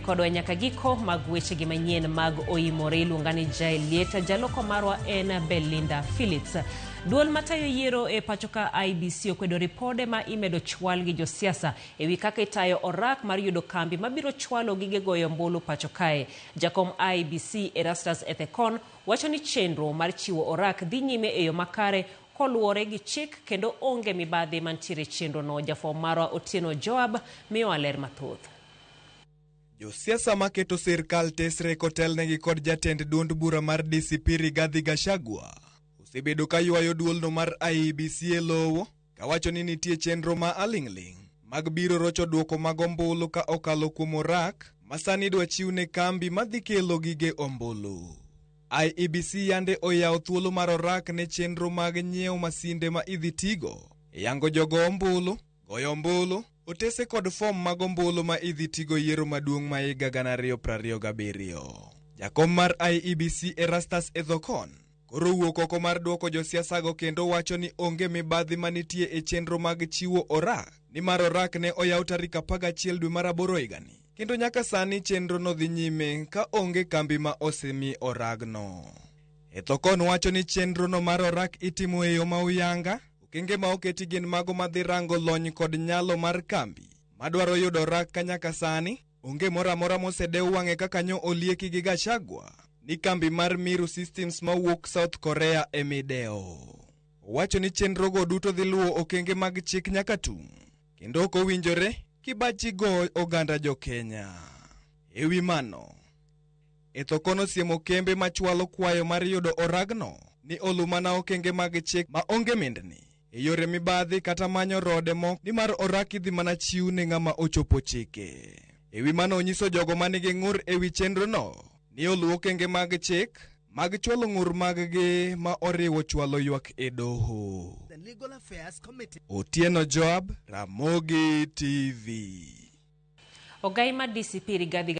kodwa nyaka giko mag wechegi manyien mag Oimore. Iluonga ni Jael Lieta, jaloko marwa en Belinda Phillips. Duol matayo yiero e pacho ka IEBC okwedo ripode ma imedo chwal gi josiasa e wi kaka itayo orak mar yudo kambi mabiro chwalo gige goyo ombulu pacho kae. Jakom IEBC Erastus Ethekon wacho ni chenro mar chiwo orak dhi nyime e yo makare koluwore gi chik kendo onge mibadhi mantiere e chenrono. Jafwambo marwa Otieno Joab miyowa ler mathoth. Josiasa maketo sirkal tesre kotelnegi kod jatend duond bura mar DCP Rigathi Gachagua osebedo ka ywayo duolno mar IEBC e lowo kawacho ni nitie chenro ma aling'ling' mag biro rocho duoko mag ombulu ka okalo kuom orak ma sani idwa chiw ne kambi madhi kelo gige ombulu. IEBC yande oyawo thuolo mar orak ne chenro mag nyiewo masinde ma idhi tigo e yango jogo ombulu, goyo ombulu, otese kod fom mag ombulu ma idhi tigo yiero maduong' ma higa 2027. Jakom mar IEBC Erastus Ethekon koro wuok oko mar duoko josiasago kendo wacho ni onge mibadhi manitie e chenro mag chiwo orak nimar orak ne oyaw tarik 11 dwe mar aboro higani kendo nyaka sani chenrono dhi nyime ka onge kambi ma osemi oragno. Ethekon wacho ni chenrono mar orak itimo e yo ma uyanga, okenge ma oketi gin mago madhi rango lony kod nyalo mar kambi madwaro yudo orak ka nyaka sani onge moro amora mosedew wang'e kaka nyo olieki gi Gachagua ni kambi mar Miru Systems mawuok South Korea emidewo. Owacho ni chenrogo duto dhi luwo okenge mag chik nyaka tung' kendo ok owinjore kibachi go oganda jo Kenya. E wi mano, Ethekon osiemo kembe machwalo kwayo mar yudo oragno ni olu mana okenge mag chik ma onge mindni e yore mibadhi kata manyo rode moko nimar orak idhi mana chiw ne ng'ama ochopo chike. E wi mano onyiso jogo manigi ng'ur e wi chenrono ni oluw okenge mag chik mag chwalo ng'ur mag-gi ma oriwo chwalo ywak e doho. Otieno Joab, Ramogi TV. Ogai mar DCP Rigathi